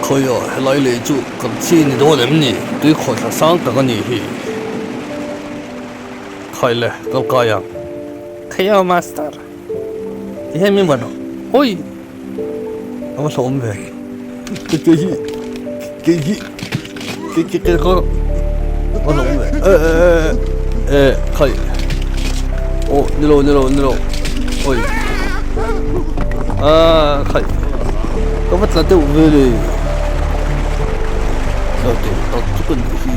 Khawiah helai lei chu kan chi ni dawn em ni? Tui khawhthla sang tak a nih hi. Khai le, kal kai ang. Khaia master, ti hian min vawn rawh. Hawi! A va hlauhawm ve. Ke ke hi, ke hi, ke ke ke ka va hlauhawm ve. E e e e khai. Aw ni lo ni lo ni lo. Hawi. Ah khai. Ka va tla deuh ve le. Tla deuh tak chu ka nih hi.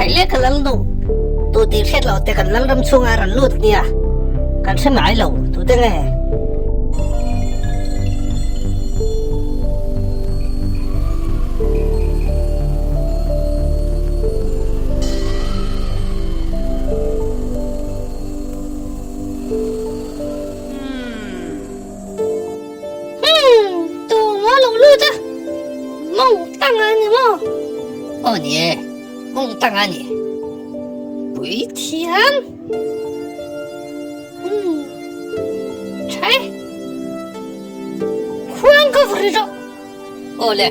Khaile ka lal nu, tu tih hriat loh te kan lalram chhunga rawn lut nia, kan hre ngai lo, tute nge? Hum, tu maw lo lut a? Mawng tang a ni maw? Aw ni e, mawng tang a ni. Puithiam. Hum, tha e. Khuang ka vawrh rawh. Aw le.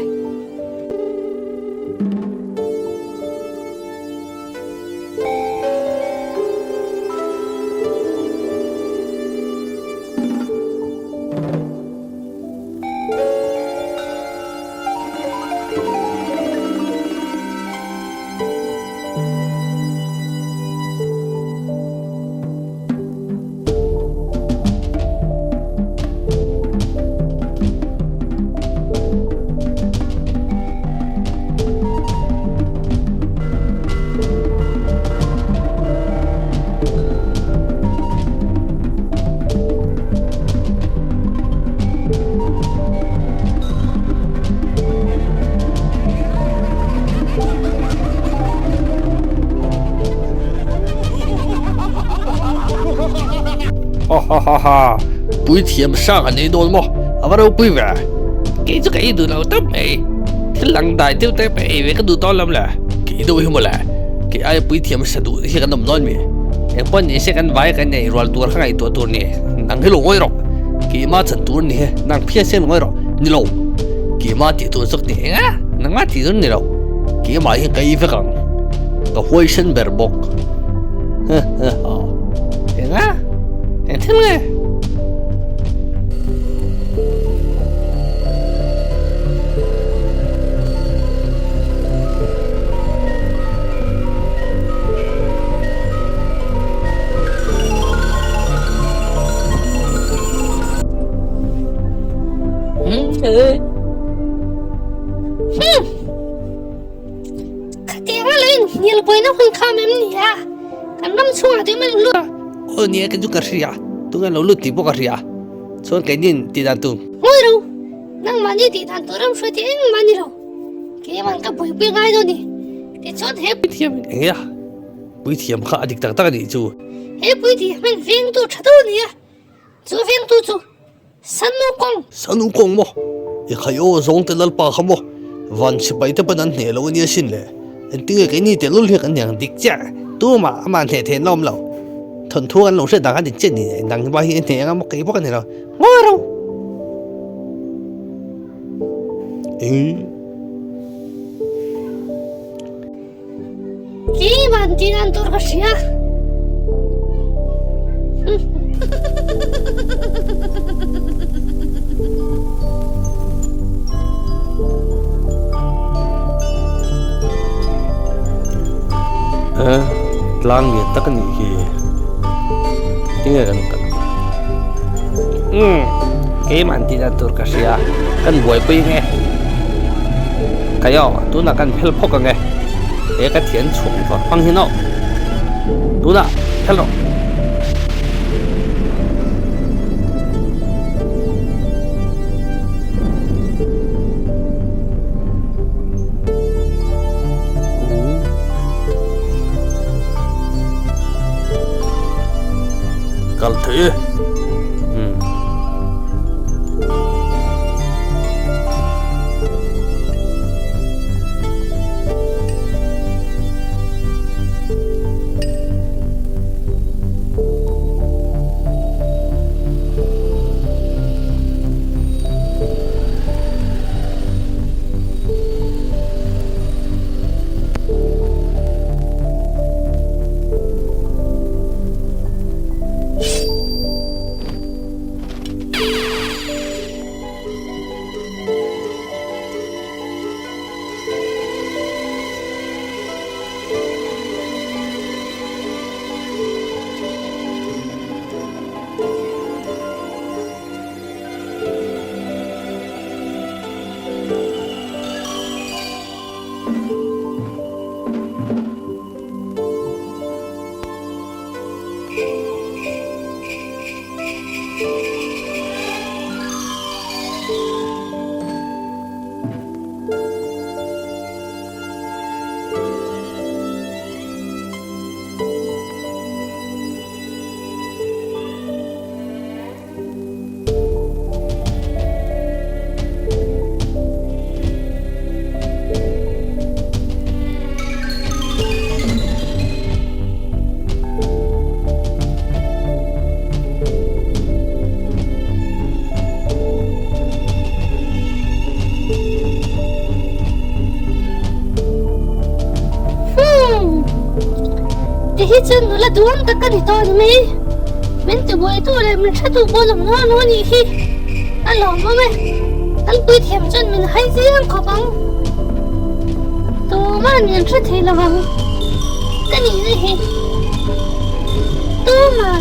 Ha ha ha ha Puithiam hrang an ei dawn maw a va ropui ve kei chu ka ei duh lo tawp mai thil lang dai deuh te pawh ei ve ka duh tawh lo le kei deuh hi maw le kei aia puithiam hre duh hi kan awm dawn mi engpawh ni se kan vai kan nei rual tur kha ngaihtuah tur ni nang hi lo ngawi rawh keimah chan tur ni hi nang phian sen ngawi rawh ni lo keimah tih tur zawk ni eng a nangmah tih tur ni lo keimah hi ka ei vek ang ka huaisen ber bawk ha ha ha eng a eng thil nge. Khatianga lo in hnial buaina hun kham em ni a, kan ram chhungah te man lut. Aw nia kei chu ka hria, tunge lo lut tih pawh ka hria, chuan keinin tih dan tur. Ngawi ro, nangmahni tih dan tur ram hruai tih engmah ni lo, keiman ka buaipui ngai dawn ni, tichuan he. Puithiam eng nge a? Puithiam kha a dik tak tak a nih chu. He puithiam hian vengtu tha deuh a ni a, chu vengtu chu Sanu kawng. Sanu kawng maw? I khai aw zawng te lalpa kha maw? Van sipai te pawn an hneh lo a nia sin le. Engtinge keini te lul hi kan niang dik chiah. Tumah amah hneh theih an la awm lo. Thawnthu an lo hriat dang a dik chiah ni. Nang ba hi a hneh anga maw kei bawk a ni lo. Ngawi ro. Eng. Keimah an tih dan tur ka hria. Eh, tlang lian tak a nih hi. Tinge kan kal? Umm, keimah tih dan tur ka hria, kan buaipui nge? Kaiaw, tunah kan phel phawk ang e. He ka thian chhung vawr hmang hi naw. Tunah phel rawh. Kal thei e. Umm. Hmm. Ti hi chuan nula duhawm tak ka ni tawh a ni mai. Min tibuaitu leh min hretu pawh lawm nual lo a nih hi. A lawmawm e. Kan puithiam chuan min hai chiang khawp ang. Tumah min hre thei lo ang. Ka nihna hi. Tumah.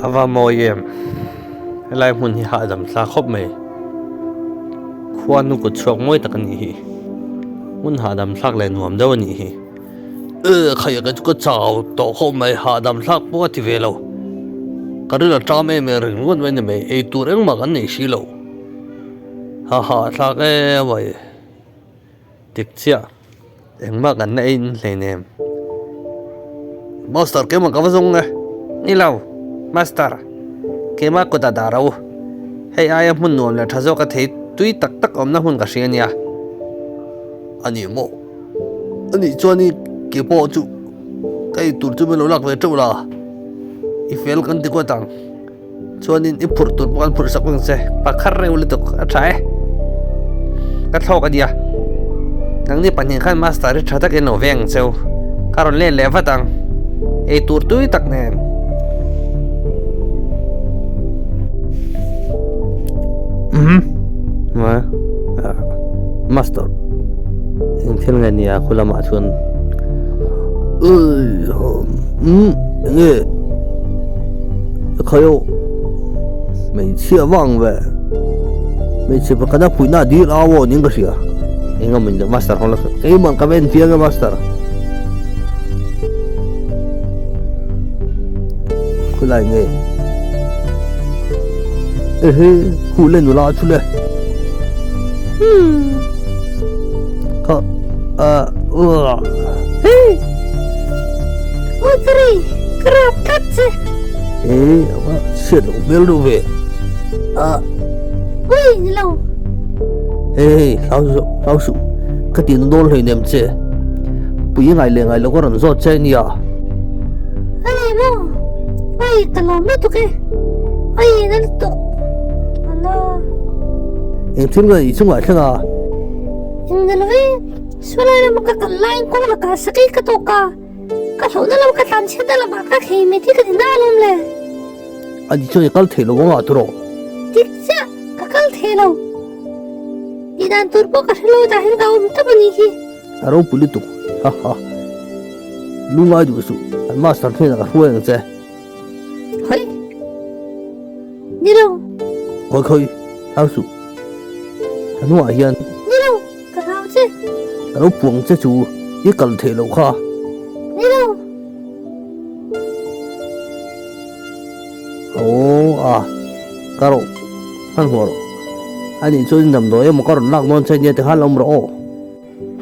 A va mawi em? Helai hmun hi hahdam thla khawp mai. Khuanu kut chhuak mawi tak a nih hi. Hmun hahdam thlak leh nuam deuh a nih hi. Ee khaih ka chu ka chau tawh khawp mai hahdam thlak pawh a ti ve lo. Ka ril a ṭam em em reng ringawt mai a ni mai. Ei tur engmah kan nei si lo. Ha hahthlak em mai. Dik chiah. Engmah kan la ei in hleinem. Master keimah ka va zawng e. Ni lo, Master. Keimah kut a dah ro. Hei aia hmun nuam leh tha zawk a thei tui tak tak awmna hmun ka hria ania. A ni maw? A nih chuan i ke pawh chu ka ei tur chu min lo lak ve teuh la. I fel kan ti kuat ang. Chuanin i phurh tur pawh kan phurh sak ang che. Pakhat reuh lutuk a tha e. Ka thlawk a nia. Nangni pahnih khan master hi tha takin lo veng ang cheu. Ka rawn let leh vat ang. Ei tur tui tak nen. Umm. Master. Eng thil nge nia khu lamah chuan. Ui. Umm. Enge. Khaio hmeichhia vang ve hmeichhe pakhat a puihna a dil au aw ning ka hria eng emaw ni master ho la keimah ka va en chiang e master khulai nge ehe khuh le nula chu le kha a Hey! Audrey, ka rap tlat che. Hey, a va chhiat loh hmel deuh ve. A. Ui, ni lo. Hey hey, hlau suh, hlau suh, ka ti na dawn hleinem che. Pui ngai leh ngai lo ka rawn zawt che ania. A ni maw? Oi, ka lawm lutuk e. Oi, na lutuk. Ala. Eng thil nge i chungah thleng a? Eng ni lo e, Sulai lama ka kal laiin kawng lakah sakei ka tawk a, ka hlauhna lam ka tlanchhiatna lamah ka khei mai thi ka ti na alawm le. A ni chuan i kal thei lo ang a tawrh. Dik chiah, ka kal thei lo. Tih dan tur pawh ka hre lo tah hian ka awm tawp a nih hi. A ropui lutuk, ha ha. Lungai duh suh, an master hnenah ka hruai ang che. Khawi? Ni lo. Khawi khawi, hlau suh. Ka hnungah hian. Ni lo, ka hlau che. Ka lo puang che chu i kal theih loh kha. Ni lo. Aw a, ka rawh hmanhmawh rawh. A nih chuan damdawi emaw ka rawn lak dawn che nia tikhan lo awm rawh aw.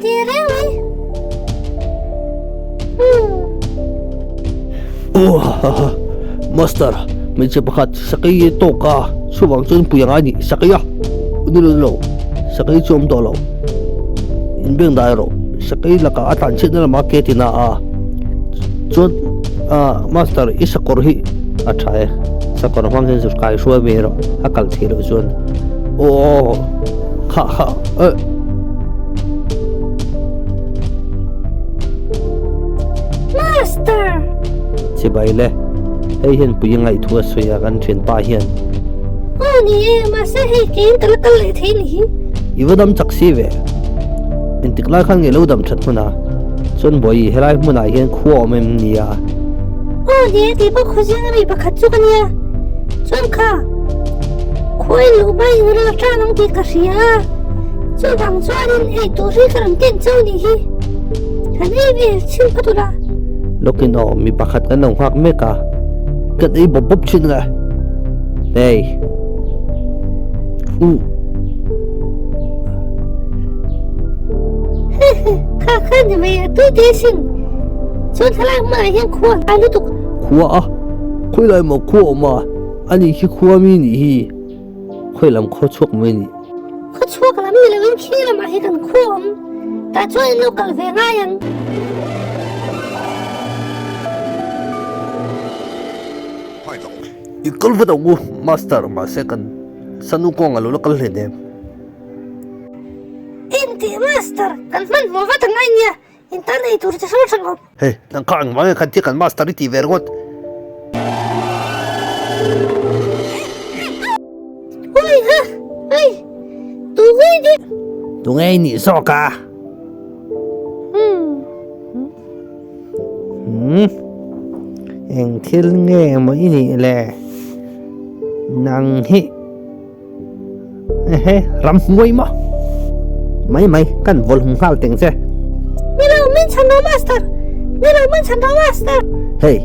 Ti reng mai. Hmm. Aw ha ha, Master, hmeichhe pakhat sakei tawk a, chuvang chuan pui angai ni, sakei a, ni lo ni lo, sakei chu awm tawh lo, inbeng dai rawh, sakei lakah a tlanchhiatna lamah ke ti na a. Chuan ah master i sakawr hi a tha e sakawr hmang hian zut kai hruai mai erawh a kal theih loh chuan aw kha kha eh. Master! Chibai le hei hian pui ngaih thu a sawi a kan thianpa hian. Aw ni e mahse hei keiin ka la kal leh thei ni hi. I va dam chak si ve intik lai khan nge lo dam that hmun a. Chuan Bawihi, helai hmunah hian khua awm em nia? Aw ni e, keipawh khaw zinga mi pakhat chu ka nia. Chuan kha, khua in luh hma in ral tan ang tih ka hria a, chuvang chuanin ei tur hi ka rawn ken chauh nih hi. Kan ei ve chhin phawt ula. Lawkin aw, mi pakhat kan lo nghak mek a, kan ei bawp bawp thin ang e. Hey. Uh. Kha kha ni mai a tui te sin. Chuan thalai hmunah hian khua a hnai lutuk. Khua a, khawi lai maw khua awm a, ani khi khua mi nih hi, khawi lam khaw chhuak mai ni. Khaw chhuak lam ni loin khi lamah hi kan khua awm, tah chuan in lo kal ve ngai ang. I kal vat ang u, Master, mahse kan Sanu kawng a lo la kal hlen em? Engti master, kan hmanhmawh vat ang ania, in tan ei tur chi hrang hrang awm. Hei, nang kha engvang nge khan thil kan master i ti ve ringawt? Ui ha, hei, tu nge i nih? Tu nge i nih zawk a? Hmm. Hmm, eng thil nge maw i nih le? Nang hi. Ehe, ram hmuai maw? Mai mai, kan vawl hum nghal teng che. Ni lo, min chhan lo master! Ni lo, min chhan lo master! Hei,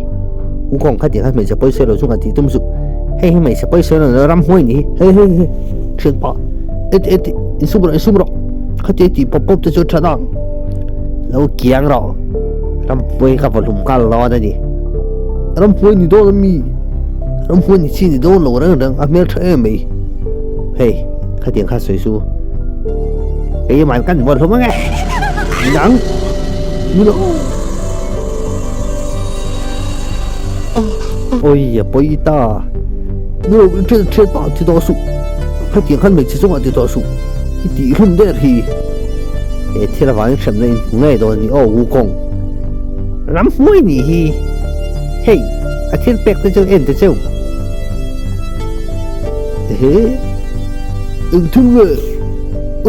u kawng kha tiang khan hmeichhe pawi sawi lo chu ka tih tum suh. Hei hi hmeichhe pawi sawi lo ram hmuai ni hi. Hei hei hei, thianpa, eti eti, insum rawh insum rawh. Khatia tih pawp pawp te chu tha dang. Lo kiang rawh, ram hmuai ka vawl hum nghal dawn a ni. Ram hmuai ni dawn a mi? Ram hmuai ni chi ni dawn lo reng reng, a hmel tha em mai. Hei, khatiang kha sawi su. Keimah kan vawl hlawm ang e. Nang, ni lo. Oi, a pawi ta. Ni lo, thian thian pa ti tawh suh. Khatiang khan hmeichhe chungah ti tawh suh. I tih hlum der hi. He thil avangin hremna in hmu ngei dawn a ni aw Wukong. Ram hmuai nih hi. Hei, a thil pek te chu en te cheu. Ehe, eng thil nge?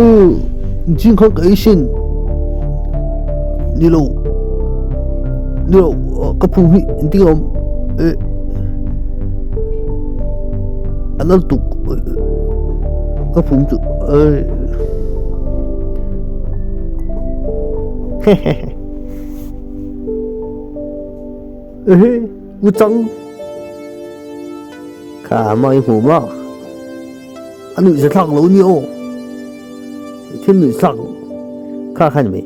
Aw, zing khan ka ei sin. Ni lo, ni lo, ka phum hi engtin a awm? Eh, a nal tuk. Ka phum chu, eh. Hehehe. Ehe, u chang. Kha mai hmu maw? A nuih za thlak lo ni aw. Thil nuih thlak kha khan mai.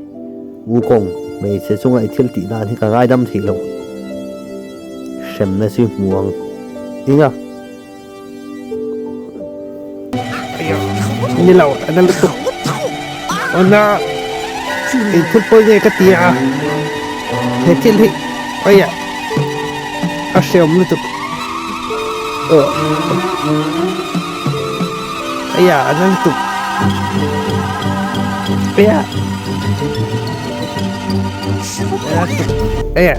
U kawng hmeichhe chunga i thil tih dan hi ka ngaidam thei lo. Hremna chu i hmu ang. Eng a? Ni lo, a na lutuk. Awna eng thil pawi nge ka ti a, he thil hi aia a hreawm lutuk aia a na lutuk aia aia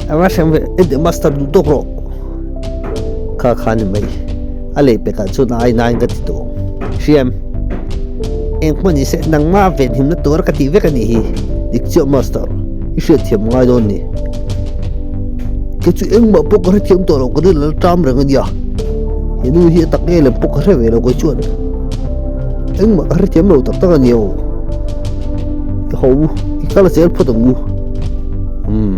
a va hreawm ve enteh master duh tawk rawh kha kha ni mai a lei pekah chuan a ainain ka ti tawh ang hriam eng pawh ni se nangmah venhimna tur ka tih vek a nih hi dik chiah master i hriatthiam ngai dawn ni kei chu engmah pawh ka hrethiam tawh lo ka rilru a ṭam reng a nia he nu hi a tak nge lem pawh ka hre ve lo kei chuan engmah ka hrethiam lo tak tak a nia aw i ho i kal zel phawt ang u umm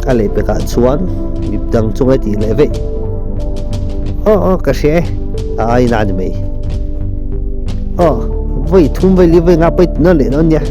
a leh pekah chuan mip dang chu ngai tih leh veih aw aw ka hria e a aina a ni mai aw vawi thum vawi li vawi nga pawi tuna leh dawn nia.